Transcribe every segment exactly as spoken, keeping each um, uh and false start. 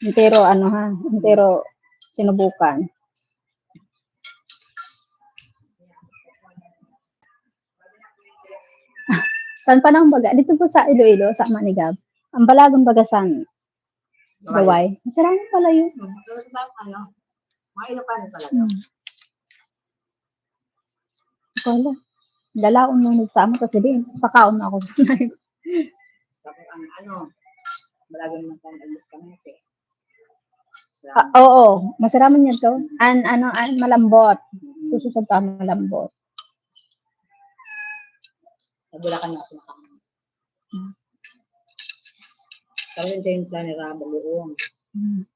Entero ano ha, entero sinubukan. Saan pa nang baga? Dito po sa Iloilo, sa Manigab. Ang balagon baga saan? Gaway. Gaway. Masarap pala yun. Hmm, pero sa ano, mga Ilocano talaga. Hmm. Wala. Dalaon mo sa amo kasi din. Pakaon mo ako. Tapos ang ano, balagon naman sa Alas Camete. Ah, oo, masaraman yun to. An ano, an malambot. Gusto sa pa malambot. Sa Bulacan na ako nakain. Hmm. Tapos yung timpla ni Rabo, bagoong. Hmm.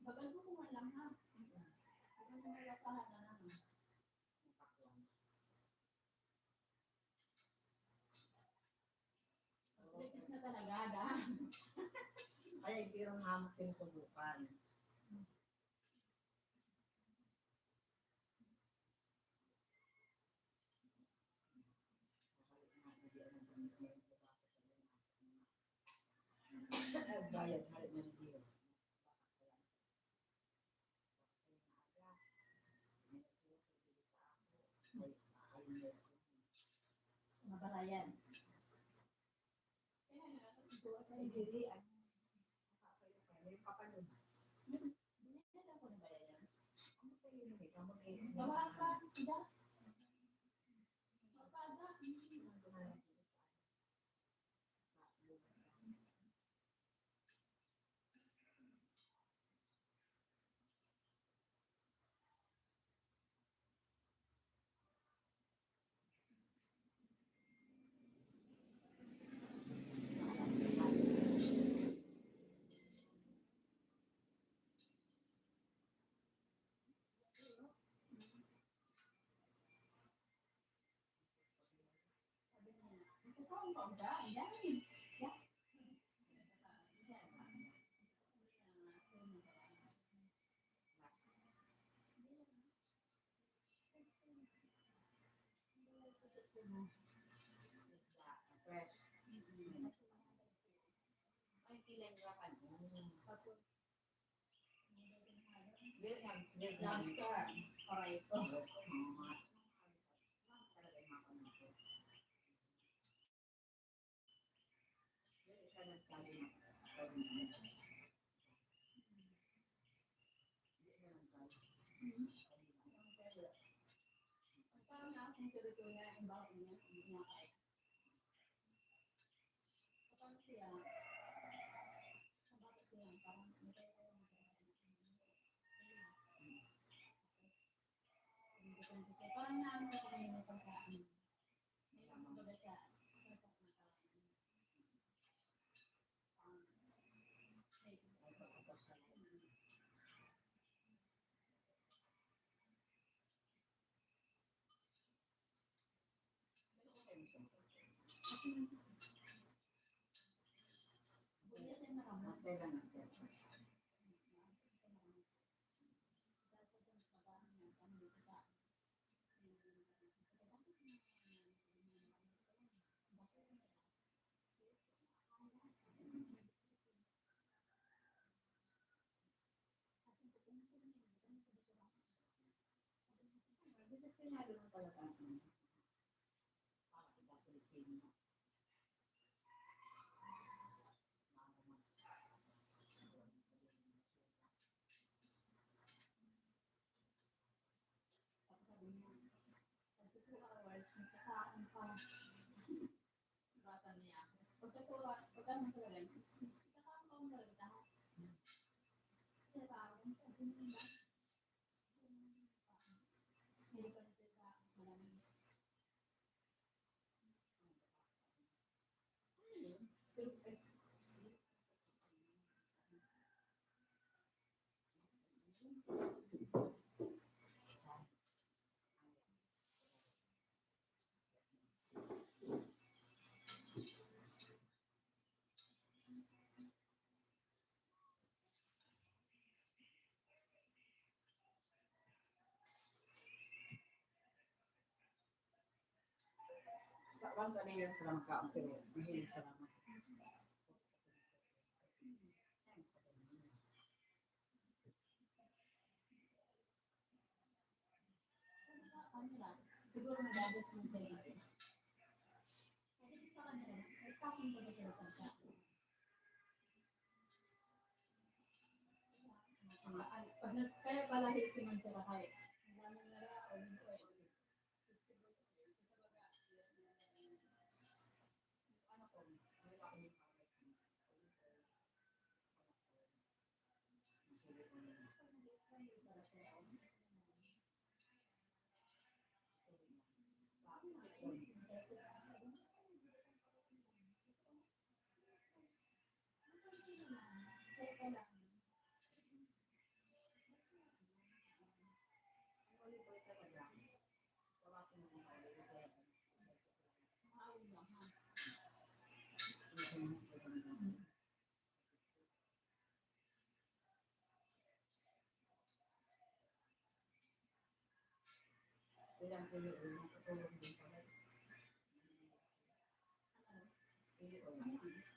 Bagal ko kung alam ha. Bagal ko malasahan na naman. Practice na talaga, da. Ay, ito yung hamok sinusubukan. Bayad, halik na ng iyo. Mabarayan. Fresh. Ay, kilay nga ka, no? Tapos, lobster. Aray ko. Talaga yung mga kanito. Parang naano ko kami ng pagkain. May mga baga sa, sa, sa, sa, um, may pagkasasal. Masaya lang ang session. Tapos sabi niya, "Twenty-two hours, magkakaon ka." Basa niya. Pagkatuwa, pagka ano talaga, ikakaon-kaon talaga lahat. Kasi parang, sabi niya, hindi pa rin sa malamig. Sa, once a day lang sila magkaon, pero mahilig sila mag- Siguro nagagas mo sa iyo. Pwede sa kanila, may stocking ba siya sa pagkain? Mga ano, pag nag-, kaya pala healthy man sila, kaya ang dami nila, o yung oil. Ano ko, Ilang kilo yun? Katulong din pala. Kilo o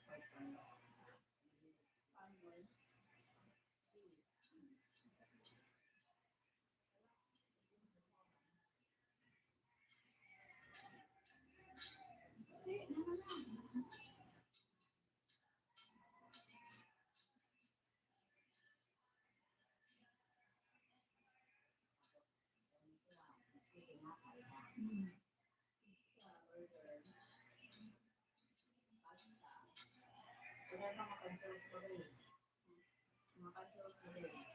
five pounds. Wala na, makanselos pa rin. Makanselos pa rin.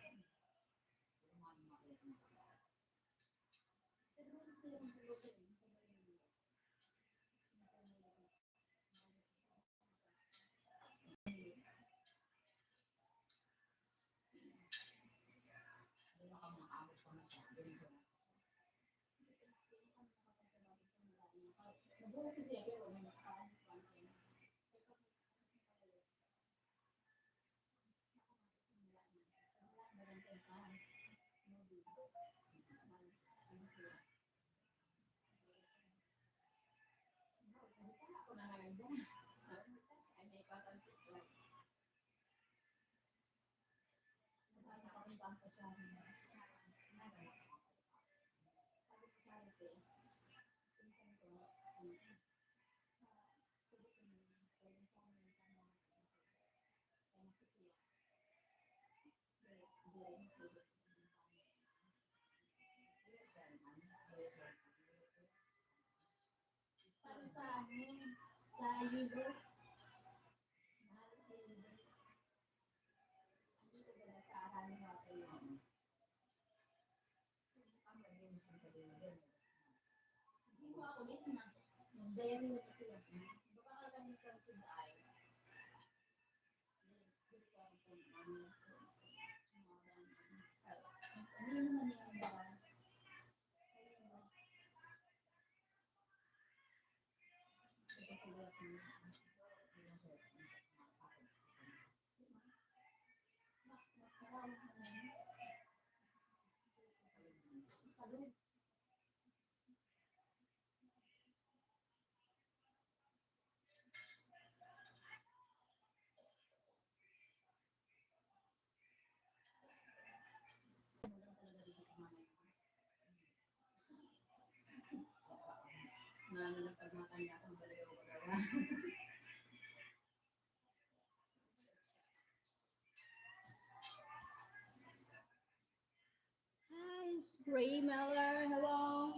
Para sa ano, sa liver. Mahal sa liver. Andito ba sa honey water yun? Ang lagi mo sa sarili din. Kasi mo ako dito na, nag-diarrhea na sila. Baka kami kang food eyes. Ano naman yung, ah, Lalo na pag matanda kang baliw-baliw. Hi, Spray Miller. Hello.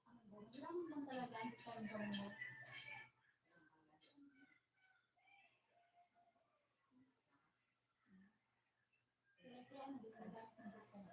Ang bumilang lang talaga ang tandang mo. Kasi ang di talaga ang tandang mo.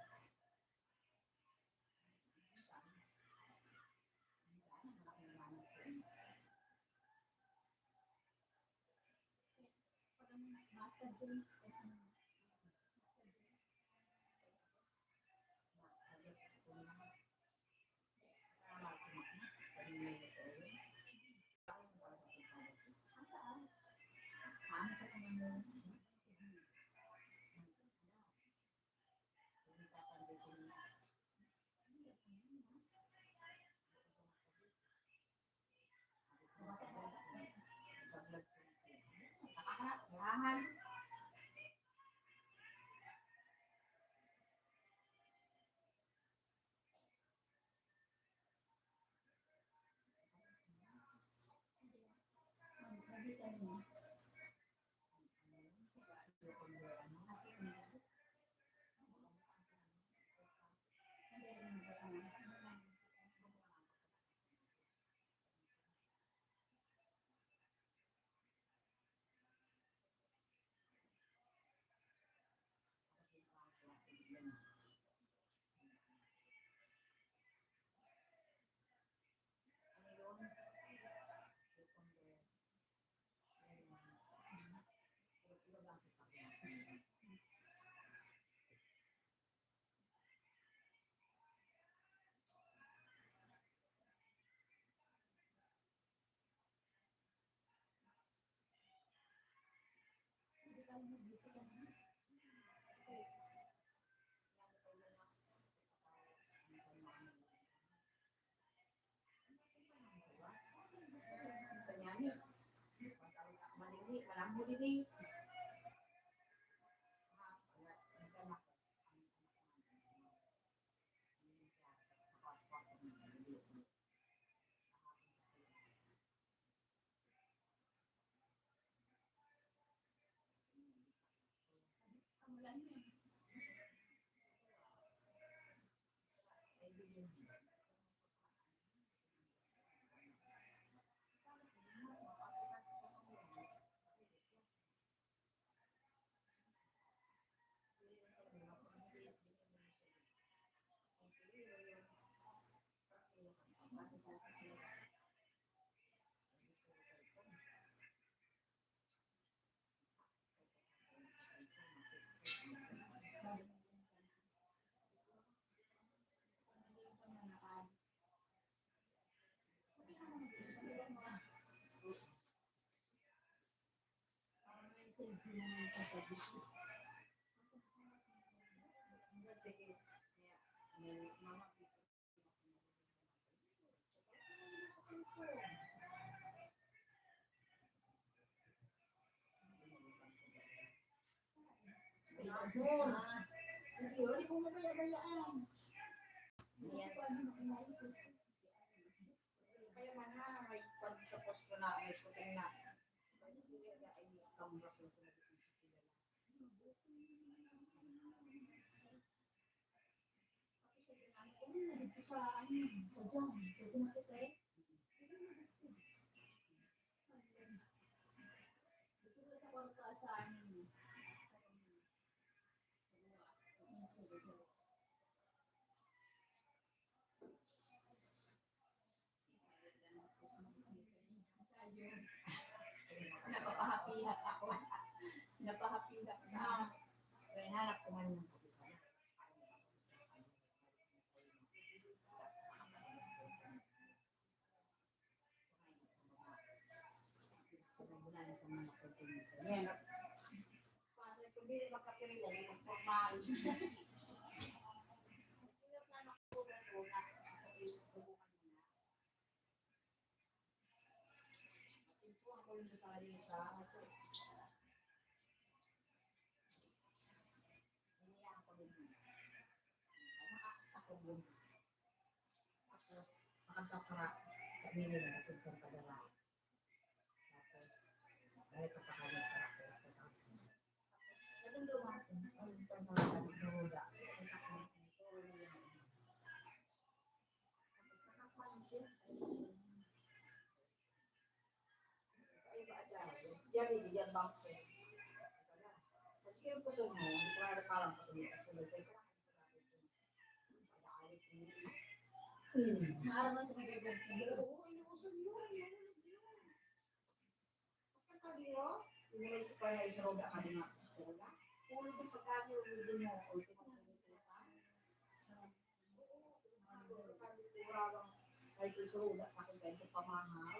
Ayun, hindi ko mabayaan. Kaya man na, may pag sa post ko na, may puting na. Kaya ay, ang rason ko na dito sa kilala. Tapos sabi nga, "Ano, dito sa, ano, sa jam." Sabi nga, "Ito, eh." Dito ba sa kwarto, sa, ano, sa, sa buwas? Napapahapihap ako. Napahapihap sa... Pero hanap ko man yung sabi ko. Yan. Para kung di makapiriyan, magpormal. Ito ako yung sa isa. Tapos, makagkakara sa nila, tapos sa kadara. Tapos, balik ka pa kami para sa... Tapos, nagundungan ko, ang pagmamahal sa Roda. Tapos, nakapansin. Ay, ba, ay, ay, yan, yan, yan, bangko. Pag-iwan ko sa mga, hindi ko na parang pag-iwan sa sunod, ay, Hmm. Maaraw na sa mga vlog sa... Oo, inuuso yun, inuuso yun. Basta kaliro, inilay si Kuya Israel, baka di nga sa sila. Puro yung pagkain, yung ulo mo, o, ito, ito, ito, sa... Oo, sabi ko, wala bang, ay, gusto ko, wala pa akong ganito pamahaw.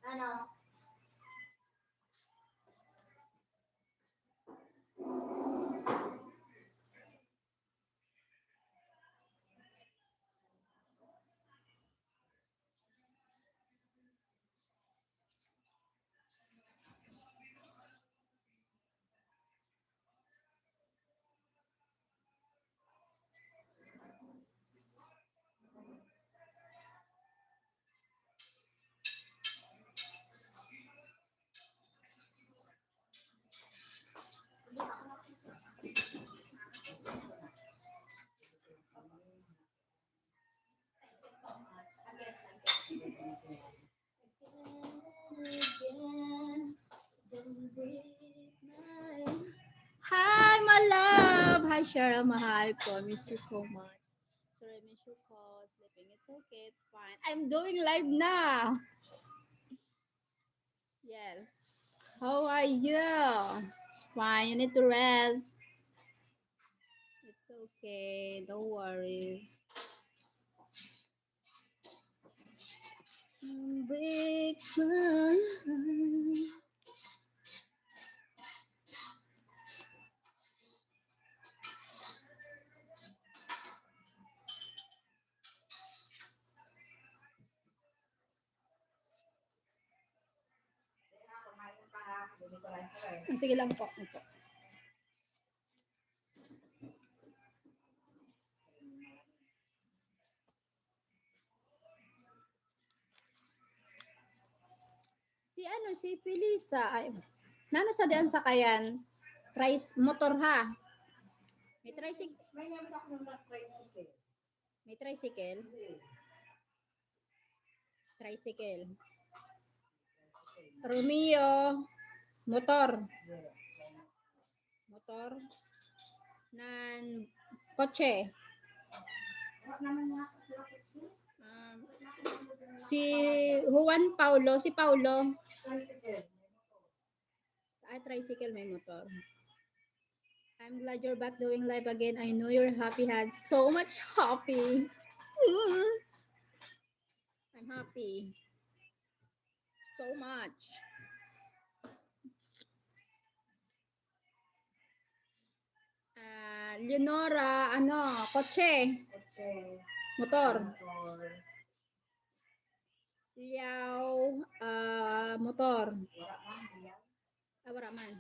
Ano? Thank you so much. Again, again. Again, again. Don't break my... Hi, my love. Hi, Cheryl. Mahal ko. Miss you so much. Sorry, I miss your call. Sleeping. It's okay. It's fine. I'm doing live now. Yes. How are you? It's fine. You need to rest. It's okay. No worries. Break my heart. Ah, sige lang po. Opo. Si ano, si Felisa, ay, nano sa diyan sakayan? Tris-, motor ha? May tricyc-, May naman ako ng tricycle. May tricycle? Tricycle. Romeo, motor. Motor. Nan kotse. Um, si Juan Paulo, si Paulo. Ay, tricycle, may motor. I'm glad you're back doing live again. I know you're happy, had so much happy. Mm. I'm happy. So much. Ah, Leonora, ano, kotse, Kotse, motor. Motor. Liao, ah, motor. Wala man, Liao. Ah, wala man.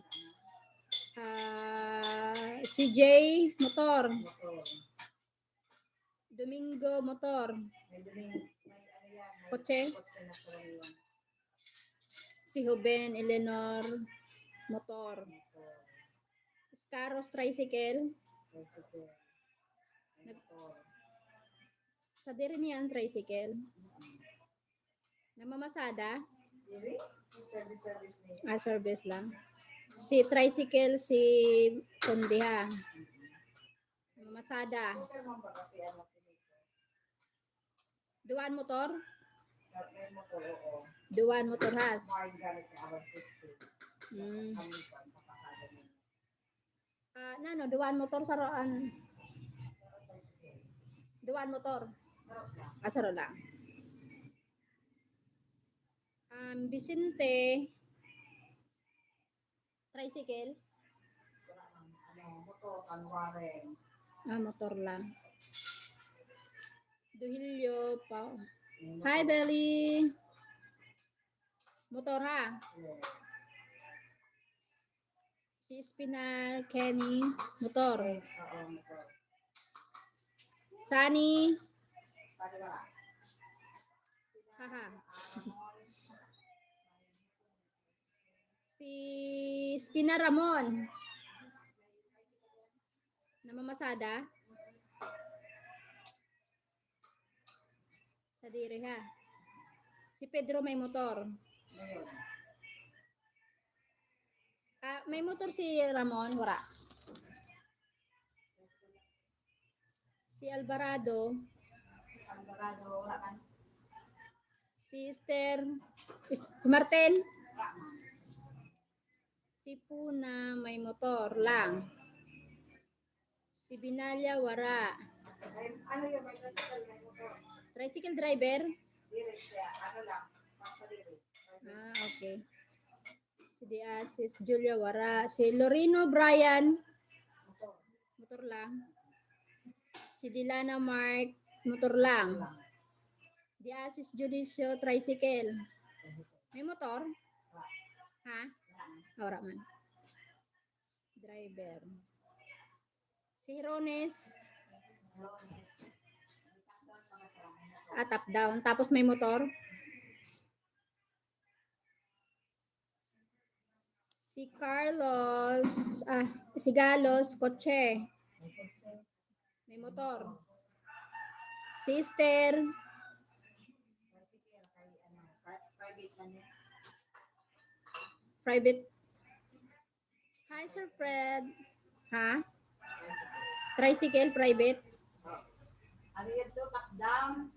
Ah, C J, motor. Motor. Domingo, motor. May Domingo, may ano yan, may Kotse? Kotse na karaniwan. Si Joven, Eleanor, motor. Motor. Scaros, tricycle. Tricycle. May Nag- motor. Sa diri niya ang tricycle. Mm-mm. Namamasada? Diri, service, service niya. Ah, service lang. Si tricycle, si Conde ha. Namamasada. Scooter man ba kasi ano si Nico? Duwaan motor? May motor, oo. Duwaan motor ha. Mga yung gamit niya, abang Christy. Mm. Kami pa, papasada niya. Ah, nano, duwaan motor, saro, an-, duwaan motor. Ah, saro lang. Um, Vicente, tricycle? Ano, motor, kanwaren. Ah, motor lang. Duhilyo, pa. Hi, Belly. Motor, ha? Yes. Si Espinar, Kenny, motor. Eh, oo, motor. Sunny. Sunny wala. Haha. Si Espinar Ramon. Namamasada? Sa diri, ha? Si Pedro may motor. Ah, may motor si Ramon? Wala. Si Alvarado. Alvarado, wala man. Si Esther. Is-, si Martin. Wala man. Si Puna may motor lang. Si Binalya, wara. Ay, ano yun? May tricycle, may motor. Tricycle driver? Diri siya. Ano lang, pasadiri. Ah, okay. Si Diasis, Julia, wara. Si Lorino, Brian, Motor. Motor lang. Si Dilana, Mark, motor lang. Diasis, Judisio, tricycle. May motor? Ha? Ah, wala man. Driver. Si Herones. Ah, top down. Tapos may motor. Si Carlos, ah, si Galos, kotse. May motor. Si Esther. Private. Hi, Sir Fred. Ha? Tricycle, private? Ano yun to? Top down?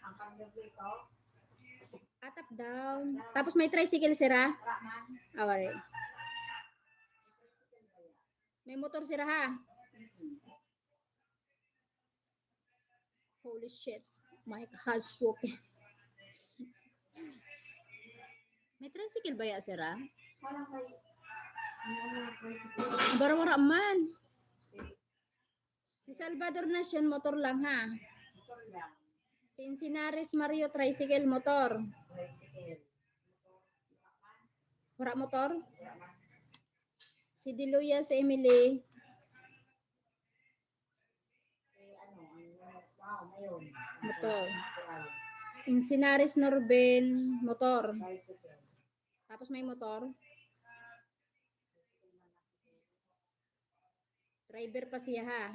Ang kanyang dito? Ah, top down. Tapos may tricycle sira? Wala man. Ah, wala. May motor sira, ha? Holy shit. Mike has spoken. May tricycle ba ya, sira? Parang may, may ano, tricycle. Bara wala man. Si Si Salvador Nacion, motor lang, ha? Motor lang. Si Insinares Mario, tricycle, motor. Tricycle. Wala motor? Wala man. Si Diluya, si Emily. Si ano, ang, wow, ngayon. Motor. Si ano. Insinares Norben, motor. Tricycle. Tapos may motor. Driver pa siya, ha?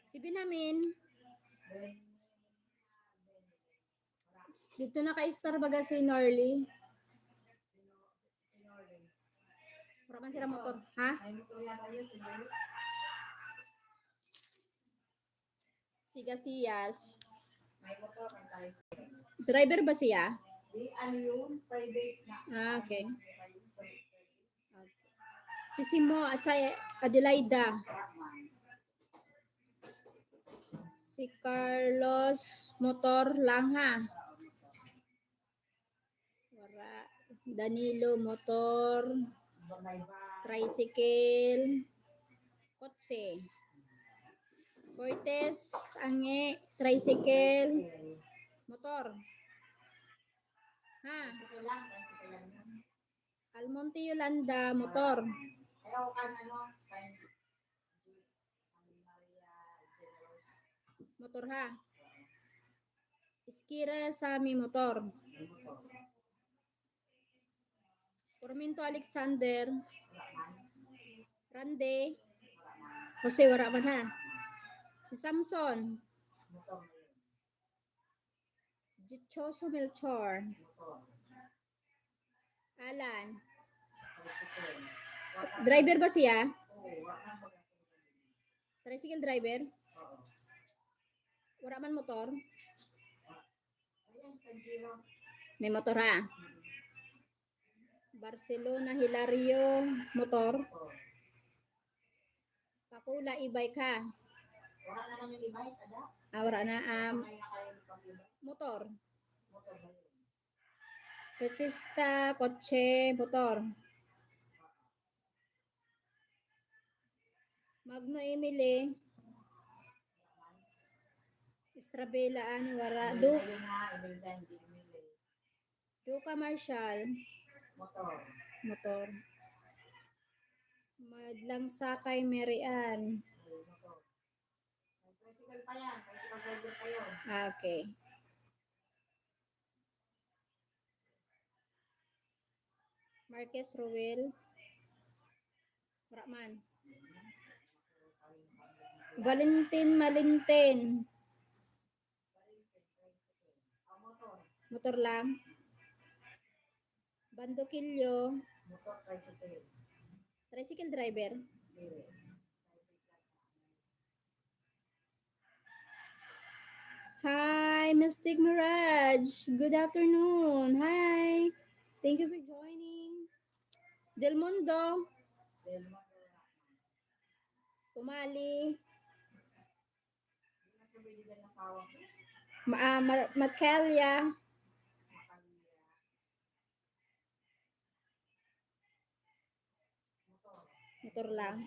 Si Benjamin. Dito naka-star baga si Norly. Wala man sira motor, ha? Si Gasiyas. May motor, may tricycle. Driver ba siya? Di, ano yun? Private na. Ah, okay. Okay. Si Simo, sa Adelaida. Si Carlos, motor lang ha. Wara. Danilo, motor. Tricycle. Kotse. Cortez, angi, tricycle, motor. Ha? Almonte Yolanda, motor. Ayaw ka na, no? San Maria Generous. Motor ha. Iskira Sami, motor. Motor. Formento Alexander. Rande. Jose, wara man ha. Si Samson. Motor. Dichoso Melchor. Motor. Alan. Tricycle. Driver ba siya? Oo, wala nang pag-, Tricycle driver? Oo. Wala man motor? Ayan, Tanjiro. May motor ha? Mm. Barcelona Hilario, motor. Motor. Pakula, e-bike ha? Wala naman yung e-bike, ada? Ah, wala na. Um, Wala na kayo ng e-bike. Motor. Motor ba yun? Artista, kotse, motor. Magno Emily. Estrabela, ano, wara. Ayun, Du-, ayun nga, Imelda, hindi Emily. Duca Marshall. Motor. Motor. Madlang Sakay, Mary Ann. Ayun, motor. May tricycle pa yan. Tricycle driver pa yun. Ah, okay. Marquez Ruel. Wala man. Valentin Malintin. Motor lang. Bando Quillo. Motor, tricycle. Tricycle driver. Hindi. Hi, Mystic Mirage. Good afternoon. Hi. Thank you for joining. Del Mundo. Del Mundo. Tumali. Ma-, ah, Ma-, Matelia. Motor lang.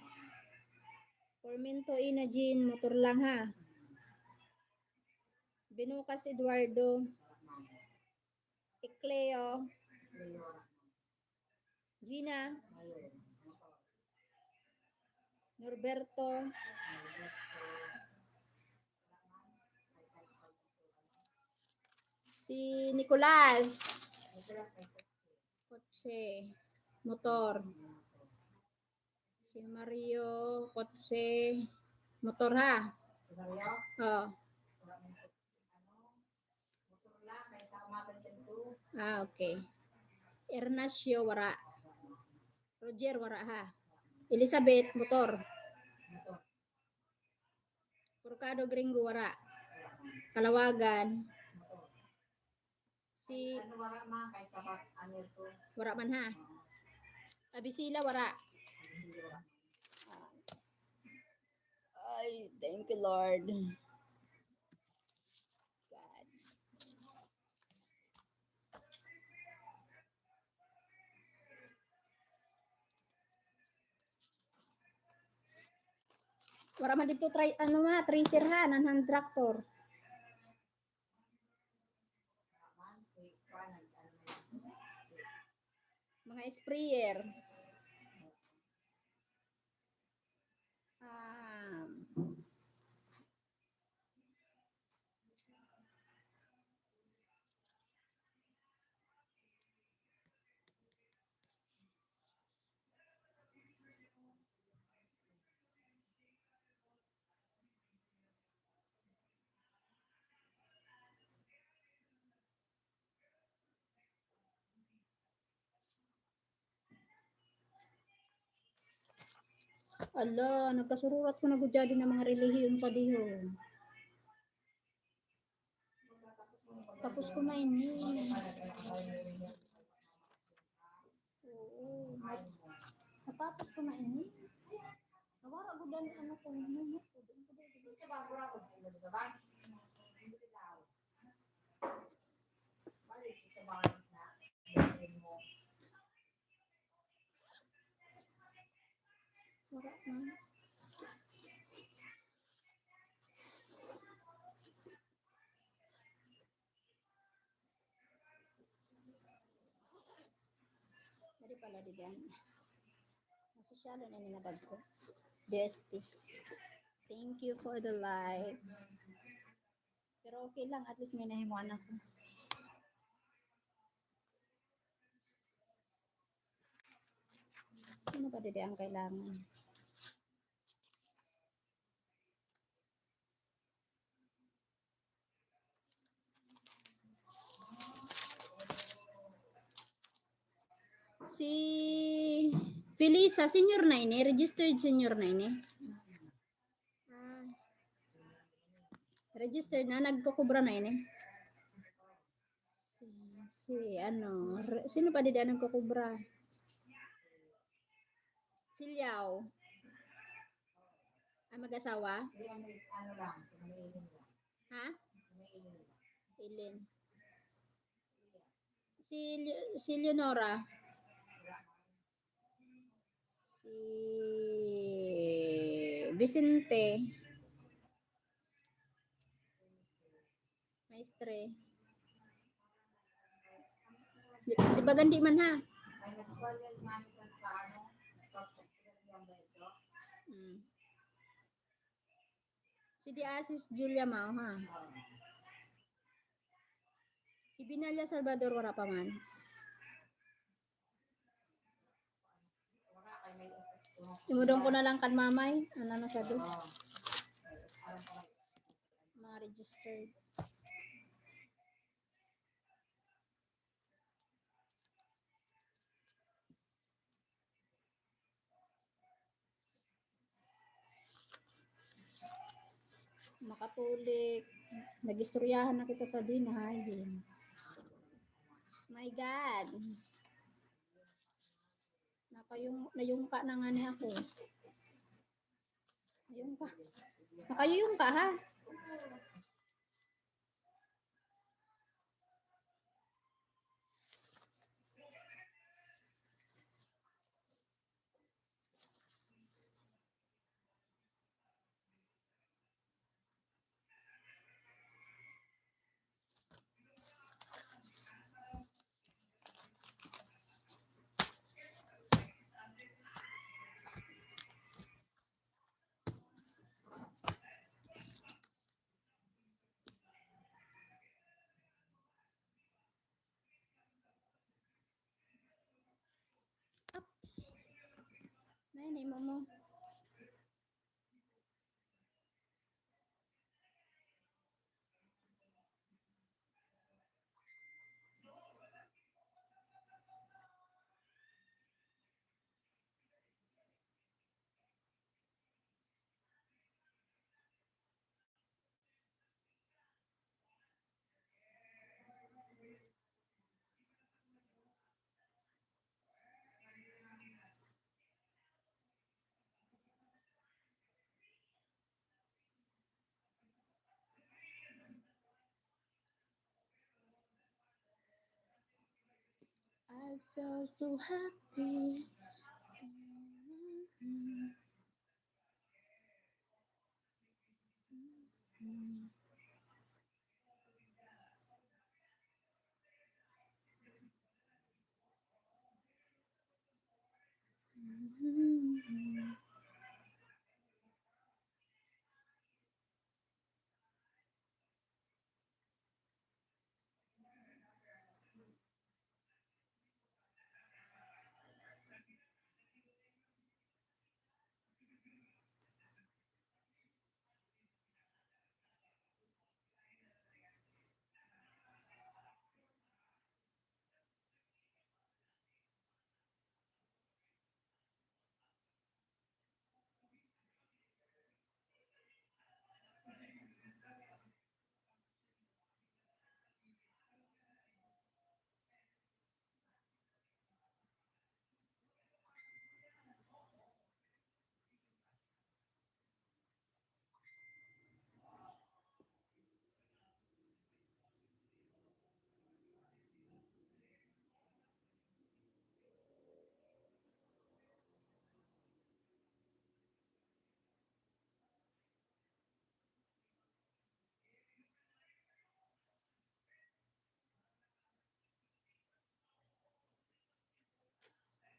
Formento Ina Jean, motor lang ha. Binukas Eduardo. Ecleo. Gina. Norberto. Si Nicolas. Kotse. Motor. Si Mario, kotse, motor ha? Si Mario? Oo. Wala may kotse, ano, motor lang, kaya sa umaga dyan to. Ah, okay. Ernacio, wara. Roger, wara ha? Elizabeth, motor. Motor. Forcado Gringo, wara. Kalawagan. Motor. Si Ano, wara man, kay sabat, ano to? Wara man, ha? Oo. Abisila, wara. Abisila, wara. Ah. Ay, thank you, Lord. God. Wara man dito, try, ano nga, tracer ha, nan hand tractor. Mga sprayer. Ah. Ala, nagkasururat ko na gud dyadi na mga relihiyon sa dihon. Tapos ko na ini. Oo, nat-, natapos ko na ini. Nawara gud an ano ko, ano ko, doon ko doon. Wala na. Pwede pala, di ba? Masosyalo na nilabag ko. D S T. Thank you for the likes. Pero okay lang, at least may nahimuan ako. Ano pa dede ang kailangan? Si Felisa, senior na ini, registered senior na ini. Ah, registered na, nagkukubra na ini. Si, si ano, re-, sino pa didi ang nagkukubra? Si Liao. Ay, mag-asawa? Si ano, ano lang, si Maylin lang. Ha? Si Maylin lang. Maylin. Si Leo-, si Leonora. Si Vicente. Maestre. Di, di ba gandi man, ha? Hmm. Si Diasis Julia Mao, ha? Si Binalya Salvador, wala pa man. Imudong ko na lang kan mamay. Ano na sabi? Mga registered. Makapulik. Nag-istoryahan na kita sa dinahayin. My God. Nakayung-, nayungka na nga niya ako. Nayungka. Nakayungka, ha? Oops. Nay, nay, momo. I felt so happy.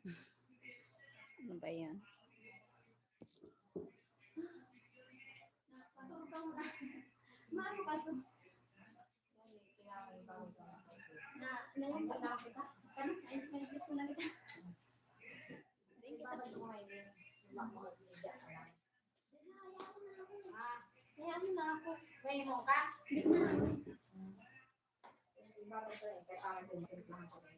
Ano ba yan?